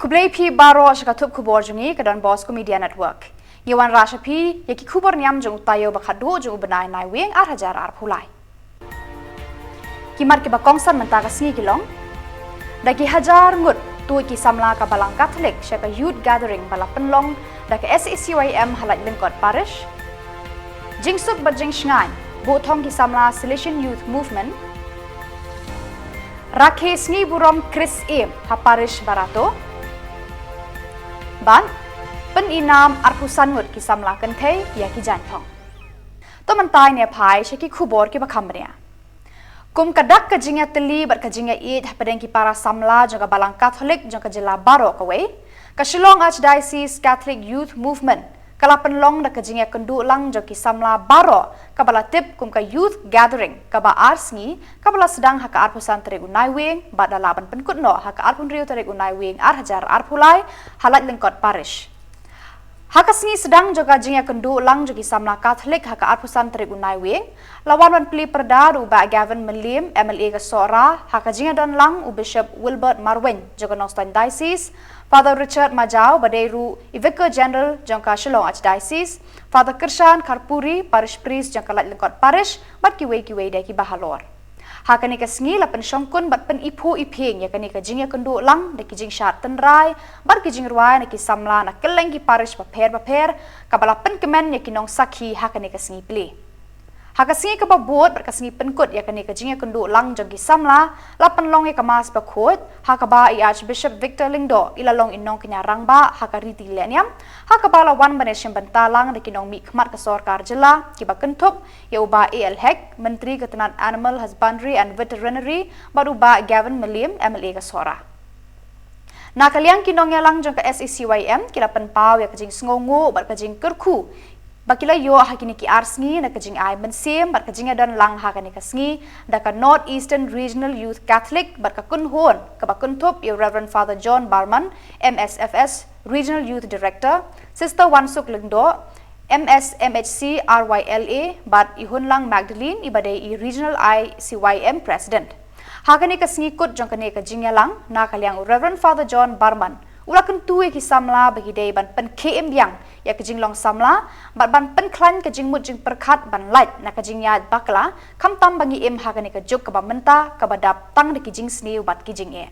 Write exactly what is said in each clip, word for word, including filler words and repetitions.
Khublei phi baroh sha ka thup khubor jong ngi ka Don Bosco Media Network. Ngi wanrah sha phi ïa ki khubor niam jong u taïew ba khatduh jong u bnai Naiwieng ar hajar arphew lai. Ki mat kiba kongsan mynta ka sngi ki long: da ki hajar ngut tuid ki samla ka Balang Catholic sha ka Youth Gathering ba la pynlong da ka S A C Y M ha Laitlyngkot Parish. Jingsuk bad jingshngaiñ buh thong ki samla Salesian Youth Movement. Rakhe sngi burom Khrist Ïa ha Parish Barato. Bad pynïnam arphew san ngut ki samla kynthei ïa ki jaiñthong. To mynta ngin ïa phai sha ki khubor kiba kham bniah. Kum ka dak ka jingïatylli bad ka jingïaieit hapdeng ki para samla jong ka Balang Catholic jong ka jylla baroh kawei, ka Shillong Archdiocese Catholic Youth Movement ka la pynlong da ka jingïakynduh lang jong ki samla baroh kaba la tip kum ka Youth Gathering kaba ar sngi, kaba la sdang ha ka arphew san tarik u Naiwieng bad la lah ban pynkut noh ha ka arphew hynriew tarik u Naiwieng ar hajar arphew lai ha Laitlyngkot Parish. Ha ka sngi sdang jong ka jingïakynduh lang jong ki samla Catholic ha ka arphew san tarik u Naiwieng, la wan ban plie pyrda da u Bah Gavin Mylliem, M L A ka Sohra, ha ka jingïadon lang u Bishop Wilbert Marwein jong ka Nongstoiñ Diocese, Father Richard Majaw ba dei ruh i Vicar General jong ka Shillong Archdiocese, Father Kyrshan Kharpuri, Parish Priest jong ka Laitlyngkot Parish, bad kiwei kiwei de kiba halor. Ha kane ka sngi la pynshongkun bad pyniphuh iphieng ïa kane ka jingïakynduh lang da ki jingshad tynrai bad ki jingrwai na ki samla na kylleng ki parish bapher bapher, kaba la pynkmen ïa ki nongsakhi ha kane ka sngi plie. Ha ka sngi kaba bud bad ka sngi pynkut ïa kane ka jingïakynduh lang jong ki samla, la pynlong ïa ka Mass bakhuid, ha kaba i Archbishop Victor Lyngdoh i la long i nongkñia rangbah ha ka riti lehniam, ha kaba la wan ban ïashim bynta lang da ki nongmihkhmat ka sorkar jylla kiba kynthup ïa u Bah A L Hek, Myntri ka tnat Animal Husbandry and Veterinary, bad u Bah Gavin Mylliem, M L A ka Sohra. Na ka liang ki nongïalang jong ka S A C Y M ki la pynpaw ïa ka jingsngewnguh bad ka jingkyrkhu ba ki la ïoh ha kine ki ar sngi na ka jingai mynsiem bad ka jingïadon lang ha kane ka sngi da ka North Eastern Regional Youth Catholic bad ka kynhun kaba kynthup ïa u Reverend Father John Barman, M S F S Regional Youth Director, Sister Wansuk Lyngdoh, M S M H C R Y L A, bad i Hunlang Magdalene iba dei i Regional I C Y M President. Ha kane ka sngi kut jong kane ka jingïalang, na ka liang u Reverend Father John Barman u la kyntu ïa ki samla ba ki dei ban pynkhie im biang ïa ka jinglong samla bad ban pynkhlaiñ ka jingmut jingpyrkhat ban lait na ka jingïaid bakla, khamtam ba ngi im ha kane ka juk kaba mynta kaba dap tang da ki jingsniew bad ki jingeh.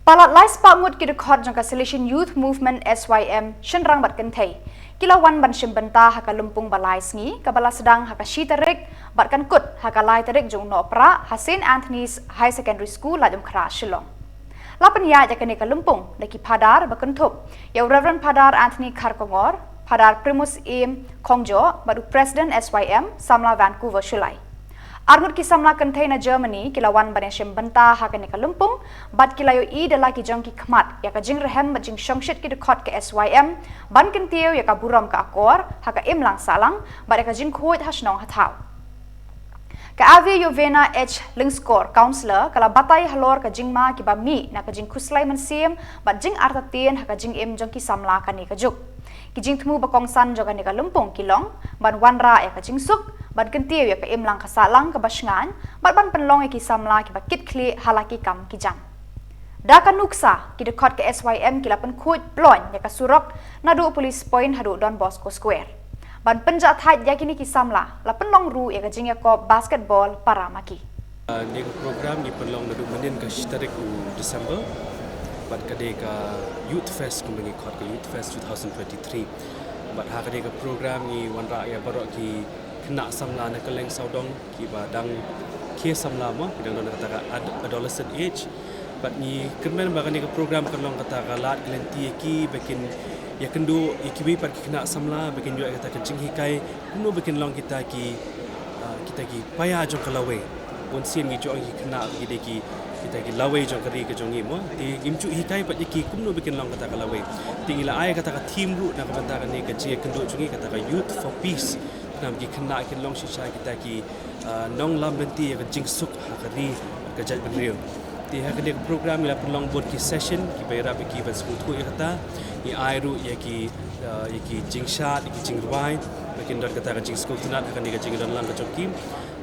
Palat lai spah ngut ki dkhot jong ka Salesian Youth Movement, S Y M, shynrang bad kynthei, ki la wan ban shim bynta ha ka lympung ba lai sngi kaba la sdang ha ka shi tarik bad kan kut ha ka lai tarik jong u Nohprah ha Saint Anthony's Higher Secondary School, Laitumkhrah, Shillong. La pynïaid ïa kane ka lympung da ki phadar ba kynthup ïa u Reverend Phadar Anthony Kharkongor, Phadar Primus Im Khongjoh bad u President S Y M, Samla Vancouver Shullai. Arngut ki samla kynthei na Germany ki la wan ban ïashim bynta ha kane ka lympung bad ki la ïohi da la ki jong ki khmat ïa ka jingrhem bad jingshongshit ki dkhot ka S Y M ban kyntiew ïa ka burom ka akor ha ka imlang sahlang bad ïa ka jingkhuid ha shnong ha thaw. Ka Ave Yovena H Lyngskor, Councillor, ka la batai halor ka jingma kiba mih na ka jingkhuslai mynsiem bad jingartatien ha ka jingim jong ki samla kane ka juk. Ki jingthmu ba kongsan jong kane ka lympung ki long ban wanrah ïa ka jingsuk, ban kyntiew ïa ka imlang ka sahlang kaba shngaiñ bad ban pynlong ïa ki samla kiba kit khlieh ha la ki kam ki jam. Da ka nuksa, ki dkhot ka S Y M ki la pynkhuid ploiñ ïa ka surok naduh Police Point haduh Don Bosco Square. Ban pynjahthait ïa kine ki samla, la pynlong ruh ïa ka jingïakop basketball para ma ki. Ah, kane ka program ngi pynlong naduh mynnin ka shi tarik u December, bad ka dei ka Youth Fest, kumba ngi khot ka Youth Fest two thousand twenty-three. Bad ha kane ka program ngi wanrah ïa baroh ki khynnah samla na kylleng sawdong, kiba dang khie samla mo, ki dang don kata ka ad-, adolescent age. Bad ngi kyrmen ba kane ka program kan long kata ka lad ka lynti ïa ki ba kin ïakynduh ïa kiwei pat ki khynnah samla, ba kin ïoh ïa kata ka jinghikai kumno ba kin long kita ki, ah, kita ki paia jong ka lawei. Bun sien ngi ju ong ki khynnah ki dei ki, kita ki lawei jong ka ri ka jong ngi mo. Te ngim ju hikai pat ïa ki kumno ba kin long kata ka lawei. Te ngi la ai kata ka theme ruh na ka bynta kane ka jingïakynduh jong ngi, kata ka Youth for Peace. Namar ki khynnah kin long shisha kita ki, ah, nonglam lynti ïa ka jingsuk ha ka ri, ka jaitbynriew. Te ha kane ka program ngi la pynlong bun ki session kiba ïarap ïa ki ban sngewthuh ïa kata. Ngi ai ruh ïa ki, ah, ïa ki jingshad, ïa ki jingrwai ba kin don kata ka jingsngewtynnat ha kane ka jingdonlang ka jong ki.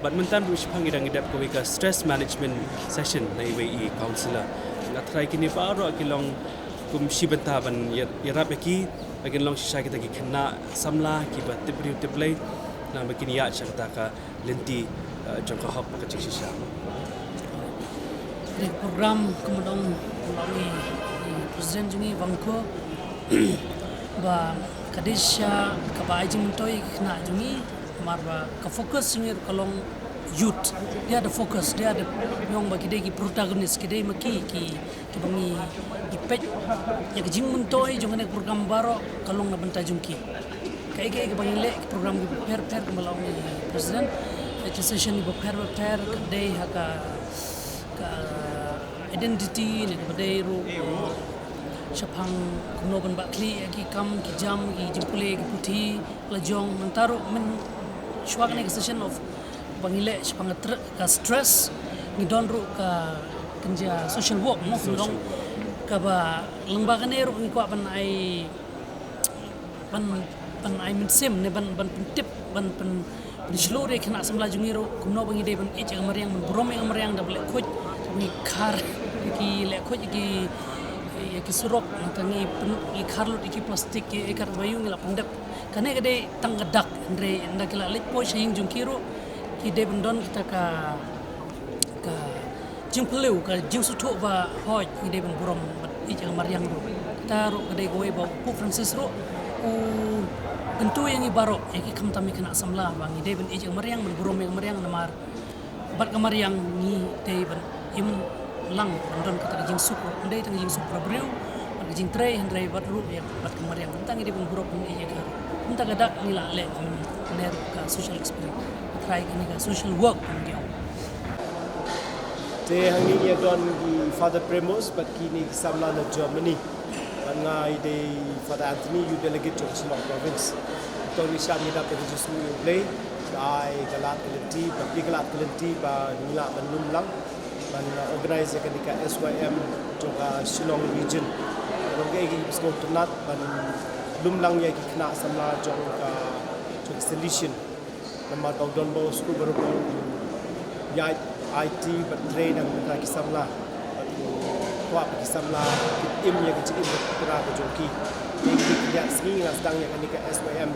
Bad mynta ruh shaphang ngi dang ïadep kawei ka stress management session na iwei i counsellor. Nga tharai kine baroh ki long kum shi bynta ban ïa-, ïarap ïa ki ba kin long shisha kita ki khynnah samla kiba tip briew tip Blei, namar ba kin ïaid sha kata ka lynti, eh, jong ka hok bad ka jingshisha. Kane ka program kumba ong i President jong ngi Vangkho, ba ka dei shisha kaba ai jingmyntoi ïa ki khynnah jong ngi, namar ba ka focus jong ngi ruh ka long youth. They are the focus, they are the, ong ba ki dei ki protagonist, ki dei ma ki, ki, kiba ngi, ngi peit ïa ka jingmyntoi jong kane ka program baroh ka long na bynta jong ki. Kaei kaei kaba ngi leh, ki program kiba pher pher kumba la ong i President, ki session kiba pher pher ka dei ha ka, ka identity ne kaba dei ruh shaphang kumno ban bah khlieh ïa ki kam ki jam, ki jingpule ki puthi la jong. Mynta ruh mynshwa kane ka session of ba ngi leh shaphang ka tr-, ka stress, ngi don ruh ka kynja social work mo, kaba long, kaba lyngba kane ruh ngi kwah ban ai, ban, ban ai mynsiem ne ban, ban pyntip, ban pyn, pynshlur ïa ki khynnah samla jong ngi ruh kumno ba ngi dei ban ïeit ïa ka mariang, ban burom ïa ka mariang da ba leh khuid, ngi khar ïa ki, leh khuid ïa ki, ïa ki surok, nangta ngi pyn, ngi khar lut ïa ki plastik, ïa ki kar ba ïoh ngi la pyndep. Kane ka dei tang ka dak, hynrei ynda ki la leit poi sha ïing jong ki ruh ki dei ban don kita ka, ka jingphylliew, ka jingsngewthuh ba hooid ngi dei ban burom bad ïeit ïa ka mariang ruh. Kata ruh ka dei kawei ba u Pope Francis ruh u kyntu ïa ngi baroh, ïa ki khamtam ïa ki khynnah samla, ba ngi dei ban ïeit ïa ka mariang, ban burom ïa ka mariang, namar bad ka mariang ngi dei ban im lang, ban don kata ka jingsuk ruh, ym dei tang ka jingsuk para briew bad ka jingtrei, hynrei bad ruh ïa bad ka mariang. Kumta ngi dei ban burom ban ïeit ïa ka. Kumta ka dak ngi la leh, ym, ne ruh ka social experience. Try kane ka social work, kum ngi ong. Te hangne ngi don i Father Premos bad kine ki samla na Germany. Bad nga i dei Father Anthony, Youth Delegate jong Shillong Province. To ngi sham ngi dap da ka jingsngew ïa U Blei, ka ai ka lad ka lynti, bad ka lad ka lynti ba ngi lah ban lum lang ban, uh, organize ïa kane ka S Y M jong ka Shillong Region. Long kaei kaei ba sngewtynnat ban lum lang ïa ki khynnah samla jong ka, jong ka Salesian. Namar ba u Don Bosco baroh u ïaid aiti bad trei na ka bynta ki samla. Bad u kwah ba ki samla kin im ïa ka jingim bakla ka jong ki. Te ki ïa sngi nga sdang ïa kane ka S Y M,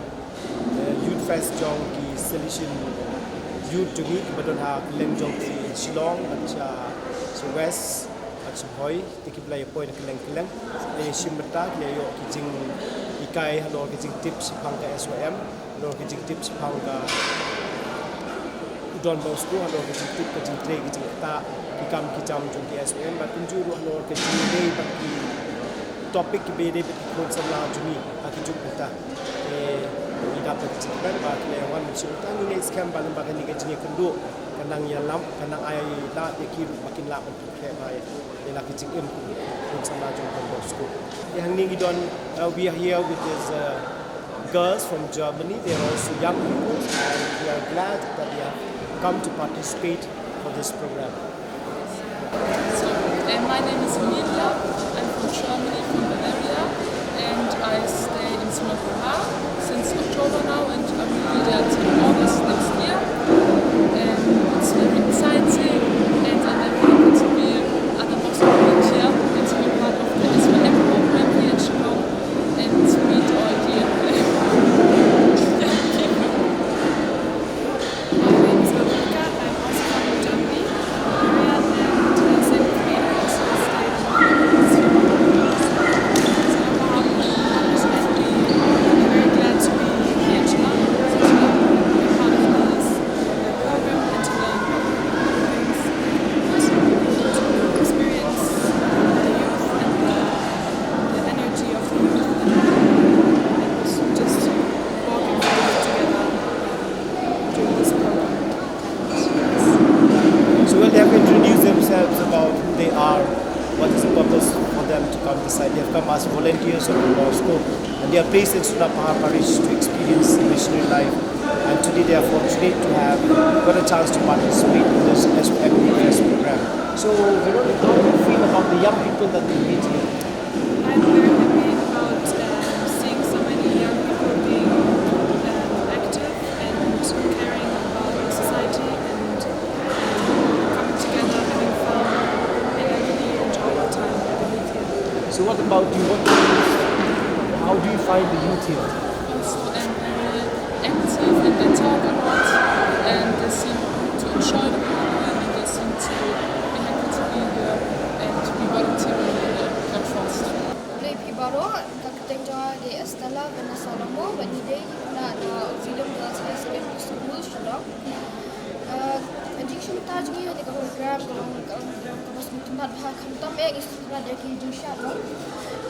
eh, Youth Fest jong ki Salesian Youth jong ngi kiba don ha kylleng jong ki Shillong bad sha, sha West bad Sngewbha te ki ba la ïa poi na kylleng kylleng, ki la ïa shim bynta, ki la ïoh ki jinghikai halor ki jingtip shaphang ka S Y M, halor ki jingtip shaphang ka u Don Bosco, halor ki jingtip ka jingtrei ki jingktah, ki kam ki jam jong ki S Y M, bad kumjuh ruh halor ki jingtrei bad ki topic kiba ïadei bad ki khun samla jong ngi ha ki juk mynta. Te ngi dap da ka jingkmen ba ki la ïa wan mynshuwa. Tang ngi ngeit skhem ba lyngba kane ka jingïakynduh kan nang ïalam, kan nang ai lad ïa ki ruh ba kin lah ban pynkhraw bha ïa la ka jingim ki khun samla jong Don Bosco. Te hangne ngi don, uh, we are here with these, uh, girls from Germany. They are also young people, and we are glad that they have come to participate for this program. So, uh, my name is Emilia. I'm from Germany, from Bavaria, and I stay in Singapore since October now, and I will be there till August next year. And it's very exciting, and I'm very happy to be at the Bosco volunteer and to be part of the S Y M program here in Shillong and to meet all the young people. My name is Veronica. I'm also from Germany. And, uh, same with me, I also stay in Germany. So, um, I'm definitely very glad to be here in Shillong, to be part of this, uh, program and to learn things. Also, to experience the youth and the, the energy of the youth and, and also just walking together. So when they have introduced themselves about who they are, what is the purpose for them to come this side, they have come as volunteers of the Bosco, and they are placed in Sunapahar Parish to experience the missionary life. And today they are fortunate to have got a chance to participate in this S O M Fest program. So, Veronica, how do you feel about the young people that we meet here? I'm very happy about, um, seeing so many young people being, um, active and caring about the society and, um, coming together, having fun, and I really enjoy the time that I live here. So what about you? What do you, how do you find the youth here? Also, I'm very active and they talk a lot and they seem to enjoy the program and they seem to be happy to be here and to be volunteering in the Red Cross. Khublei phi baroh, ka kyrteng jong nga dei Estella Vanessa Longmo, bad ngi dei na, na Auxilium Girls High Secondary School, Shillong. Uh, ka jingshim bynta jong ngi ha kane ka program ka long, ka long program kaba sngewtynnat bha, khamtam eh ngi sngewtynnat ïa ki jingshad, no?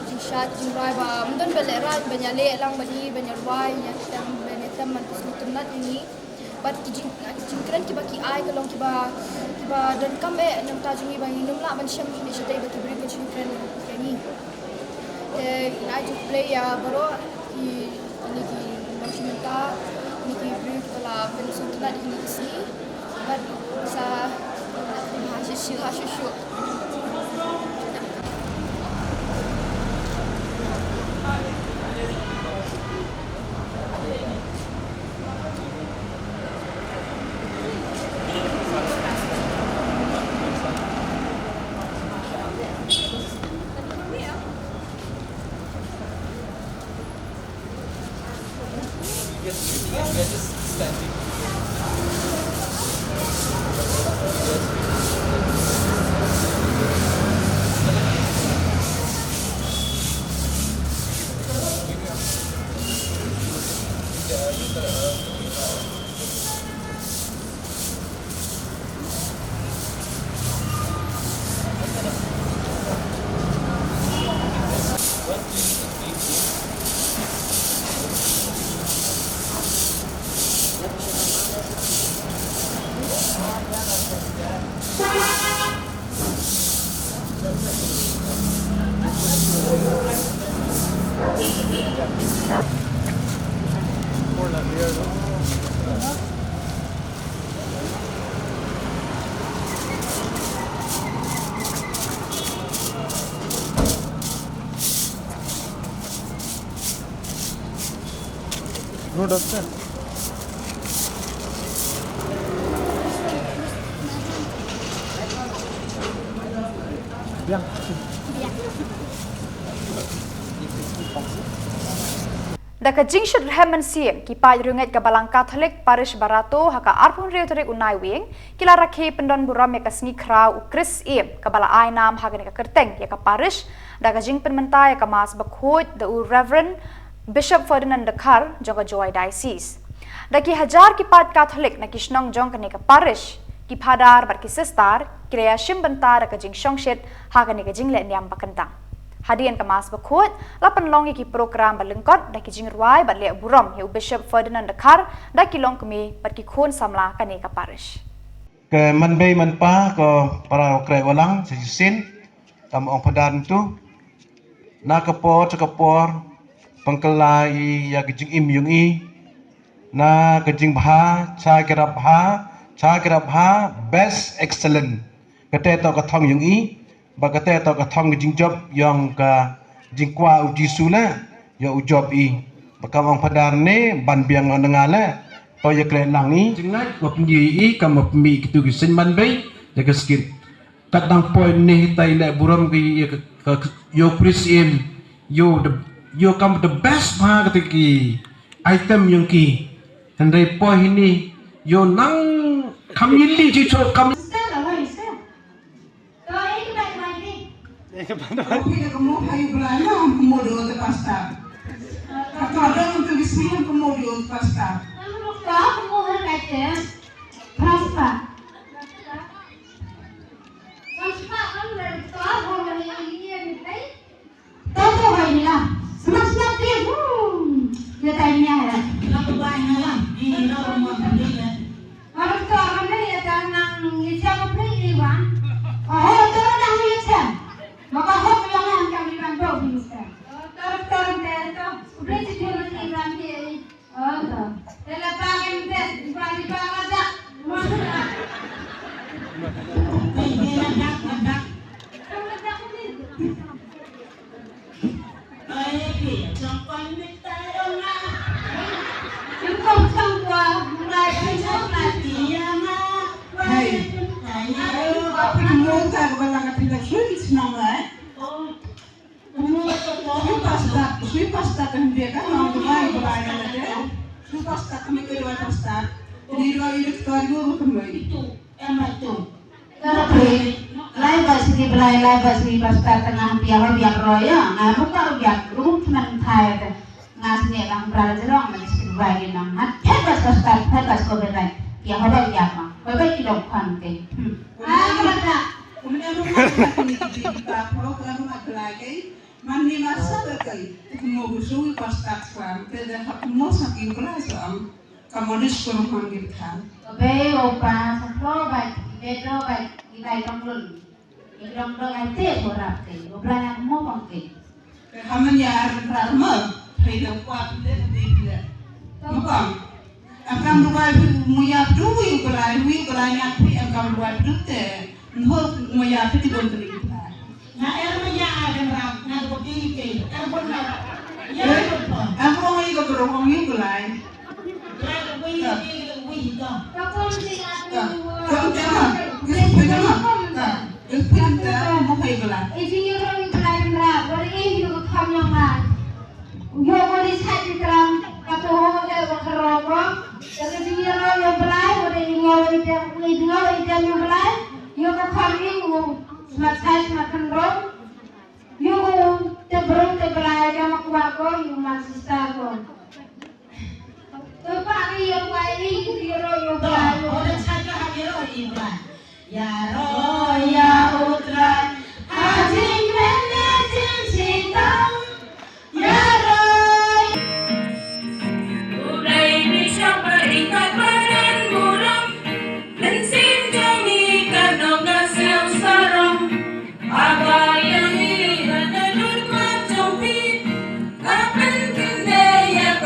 Jingshad, jingrwai ba ym don ba lehraiñ, ban ïaleh lang bad ngi, ban ïarwai, ïatem, ban ïatem, ban sngewtynnat ïa ngi. Bad ki jing, ki jingkren kiba ki ai ka long kiba, kiba donkam eh na bynta jong ngi ba ngin ym lah ban shem shuh shatei ba ki briew kin shu kren ïa ngi. Te ngi ai jingkhublei ïa baroh ki, kine ki nongshim bynta, kine ki briew kiba la pynsngewtynnat ïa kine ki sngi. Bad sa ha shuh shuh, ha shuh shuh. No duster. Biang. Da ka jingshitrhem mynsiem, ki paid riewngeit ka Balang Katholik Parish Barato ha ka arphew hynriew tarik u Naiwieng ki la rakhe pyndon burom ïa ka sngi khraw u Khrist Syiem kaba la ai nam ha kane ka kyrteng ïa ka parish da ka jingpynmynta ïa ka Mass bakhuid da u Reverend Bishop Ferdinand Dkhar jong ka Jowai Diocese. Da ki hajar ki paid Katholik na ki shnong jong kane ka parish, ki phadar bad ki sister ki la ïashim bynta da ka jingshongshit ha kane ka jingleh niam ba kyntang. Hadien ka Mass bakhuid la pynlong ïa ki program ba lyngkot da ki jingrwai bad leh burom ïa u Bishop Ferdinand Dkhar da ki longkmie bad ki khun samla kane ka parish. Ke man bei man pa ko para u kreh walang sa shisien, kam ong padan tu. Na ka por cha ka por pangkala i ïa ka jingim yung i. Na ka jingbha cha ki rap bha cha ki rap bha best excellent. Kate to ka thong yung i. Ba kate to ka thong ka jingjop yong ka jingkwah u Jisu le, yong u jop i. Ba kam ong padar ne ban biang ong nga le, to ïa kre lang i. Jingngat ma pyngi i kam ma pynmi kitu ki seiñ man bei ïa ka skit. Kat dang poi ne tai le burom ki ïa ka, ka, yo Khrist Syiem, yo the, yo kam the best bha kata ki item yong ki. Hynrei poi hini yo nang kam yili ji cho kam. Phi da ka mo ha u Blai na, ka mo do te pasta. Ka to do te ki smi ka mo do te pasta. Ka mo ha ka te pasta. Pasta ka mo do te pasta. Tau tau bai ni la. Semak semak dia. Hmm. Dia tai ni ada. Kenapa bai ni la? Ini lo rumah sendiri. Baru tu orang ni ya kan nang ni siapa pun ni wan. Oh, tu orang ni siapa? Maka hok yang yang kami kan tu ni siapa? Tarik tarik dia tu. Boleh tidur ni kan dia. Ơ, tơ. Tê la ta kem tê, di ba, di ba, la dak. Tê, tê la dak, la dak. Tê la dak ni. Ơ, ê, phi, chong kon mit tai ong la. Chong kon chong kwa, mulai chong kon la ti ya ma. Hey. Ai, ai, ai, phi mo ta ko la ka ti la chun chnong la. Oh. Sui pasta, sui pasta kan bia kan nang Blai Blai kan de. Sui pasta kan bia Blai pasta. Ni ro i rik tor yu ru kan mai. Itu, em itu. Lai ba sini Blai, lai ba sini pasta tengah bia ho bia ro ya. Nga ru ka ru bia ru man thai de. Nga sini lang Blai jerong ni sini Blai ni nang. Hat phet ba pasta, phet ba ko Blai. Bia ho ba bia ma. Ba ba ki dong khan ke. Hmm. Ah, ba da. Kumne ru ma ni ki bia ba ho ka ru ma Blai ke. Man ni ma sa ba kai, te mo bu sui pasta kwan, te da hap mo sa ki kula sa am, ka mo dis ko man ki than. Be o pa sa pro ba, be do ba, i bai tong lun. I dong dong ai te ko rap te, o bla na mo pang te. Te haman ya ar ra ma, te da kwa te te te. Mo pang. Akam duwai wi mu yap du wi ukulai, wi ukulai nyak wi akam duwai du te. Nho mu yap ti bon tri. Na er mu ya agan ram, na ko ti ke, er bon na. Ya ko. Am ong wi ko ro ong wi ukulai. Ya ko wi wi wi ko. Ka kon ti a. Ka kon ti a. Gis pe ka ma. Ka. Gis pe ka ma. Mo hai ukulai. E ji ro ukulai ra, bor e yu ko kham yong ma. Yo ko ri sa ti tram ka to ho de wa khro ko. Ka ka jing ro yo Blai ko de ngo i de, i ngo i de yo Blai. Yo ko kham i u smat sai smat kan ro. Yo ko te bro te Blai ka ma kwa ko, yo ma sista ko. To pa ri yo kwa i yo ro yo Blai. Ko de sa ka ha yo i Blai. Ya ro ya u Trai, ha jingmynne jingshitom. Ya ro. U Blai ni shaba ikat badan burom, mynsiem jong i ka nong ka siew sarong. Haba ïa i ka dur mat jong phi, ka pynkyndeh ïa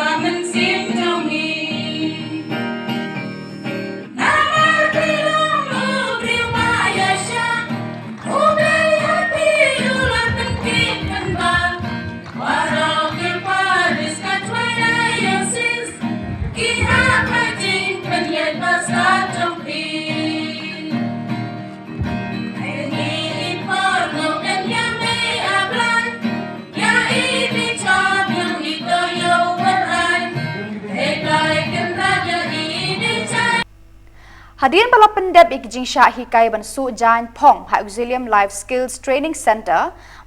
Hadien ba la pyndep ïa ki jingshah hikai ban suh jaiñ phong ha Auxilium Life Skills Training Centre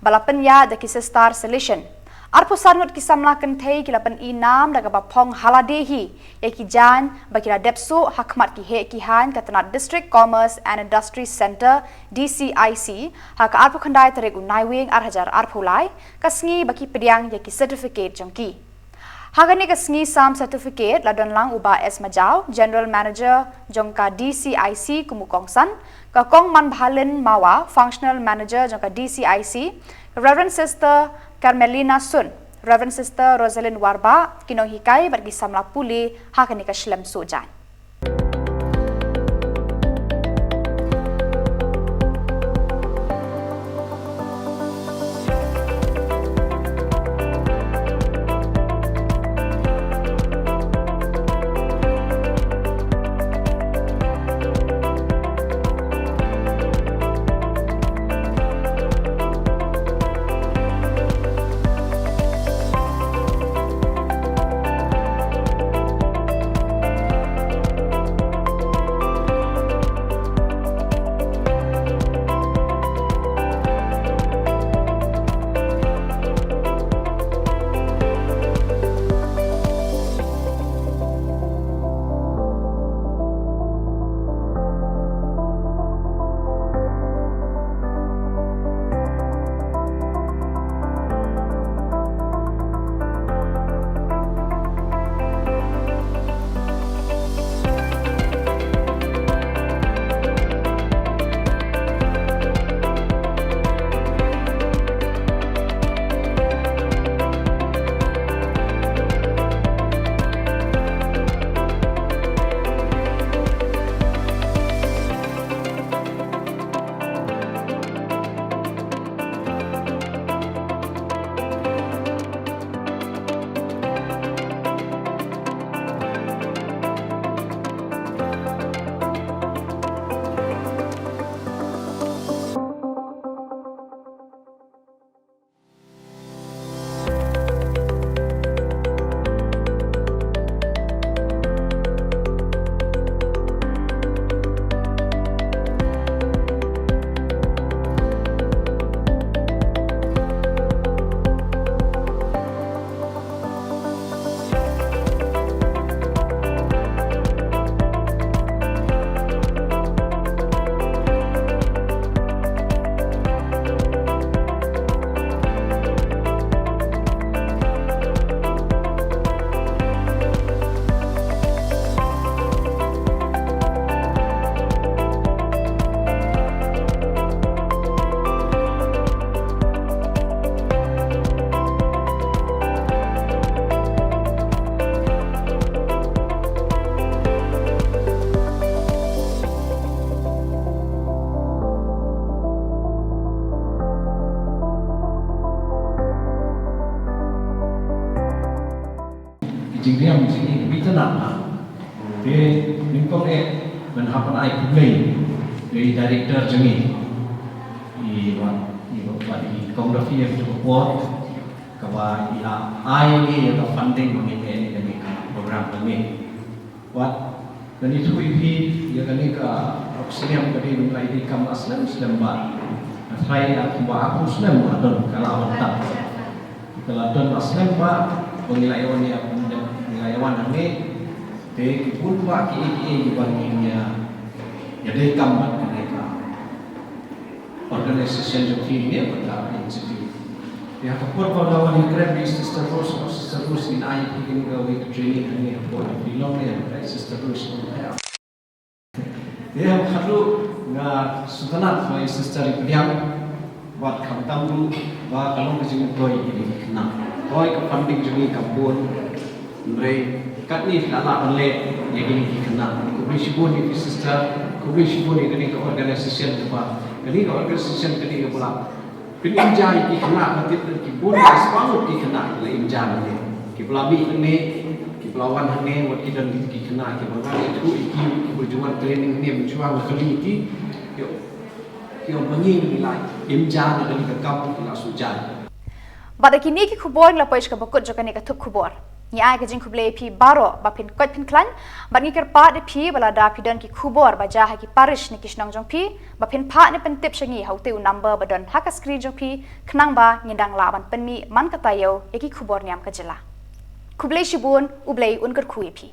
ba la pynïaid da ki Sister Salesian, arphew san ngut ki samla kynthei ki la pynïaid nam da kaba phong ha lade hi ïa ki jaiñ ba ki la dep suh ha khmat ki heh ki haiñ ka tnat District Commerce and Industry Centre, D C I C, ha ka arphew khyndai tarik u Naiwieng ar hajar arphew lai, ka sngi ba ki pdiang ïa ki certificate jong ki. Ha kane ka sngi sam certificate la don lang u Bah S Majaw, General Manager jong ka D C I C kum u kongsan, ka Kong Manbhalin Mawa, Functional Manager jong ka D C I C, Reverend Sister Carmelina Sun, Reverend Sister Rosalind Warbah, ki nonghikai bad ki samla pule ha kane ka shlem suh jaiñ. Ki jingriam jong ngi ki bit na. Te nyngkong eh ban hap ban ai khublei ïa i director jong ngi, i Bah, i Bah, i Kong Daffy, ïa ka por kaba i la ai ïa ka funding ba ngin leh ïa kane ka program ba ngin. Wat, lada ngi ithuh ïa phi, ïa kane ka Auxilium ka dei, ngi la ïadei kam la slem slem bha. Nga tharai ïa kumba arphew snem la don ka la wan tang. Ka la don la slem bha ba ngi la ïa wan, ïa ngi la ïa wan hangne. Te ki bun bha kiei kiei kiba ngin ïa, ïadei kam bad kane ka organization jong phi ne bad ka institute. Ïa ka por ba la wan ïakren bad i Sister Rose, Sister Rose, ngin ai phi kane kawei ka training hangne hapoh Geelong ne, Sister Rose, ïa. Ïa, khatduh nga sngewtynnat ba i Sister i pdiang, bad khamtam ruh ba ka long ka jingmyntoi ïa kine ki khynnah. Hooid, ka funding jong ngi kam bun, hynrei katne phi la lah ban leh ïa kine ki khynnah. Khublei shibun ïa phi Sister, khublei shibun ïa kane ka organization kaba, kane ka organization kane kaba la pynimjai ïa ki khynnah, ka tip ki bun, ki spah ngut ki khynnah ki la imjai ïa ki, kiba la mih hangne, kiba la wan hangne, wat ki don ki khynnah kiba nga ithuh ïa ki, kiba ju wan training hangne mynshwa, nga kylli ïa ki, ki ong, ki ong ba ngi ngi la imjai na kane ka kam, ki la shu jai. Bad da kine ki khubor ngi la poi sha kaba kut jong kane ka thup khubor. Ngi ai ka jingkhublei ïa phi baroh ba phin koit phin khlaiñ, bad ngi kyrpad ïa phi ba lada phi don ki khubor ba jia ha ki parish ne ki shnong jong phi, ba phin phah ne pyntip sha ngi ha utei u number ba don ha ka screen jong phi, khnang ba ngin dang lah ban pynmih man ka taïew ïa ki khubor niam ka jylla. Khublei shibun, U Blei un kyrkhu ïa phi.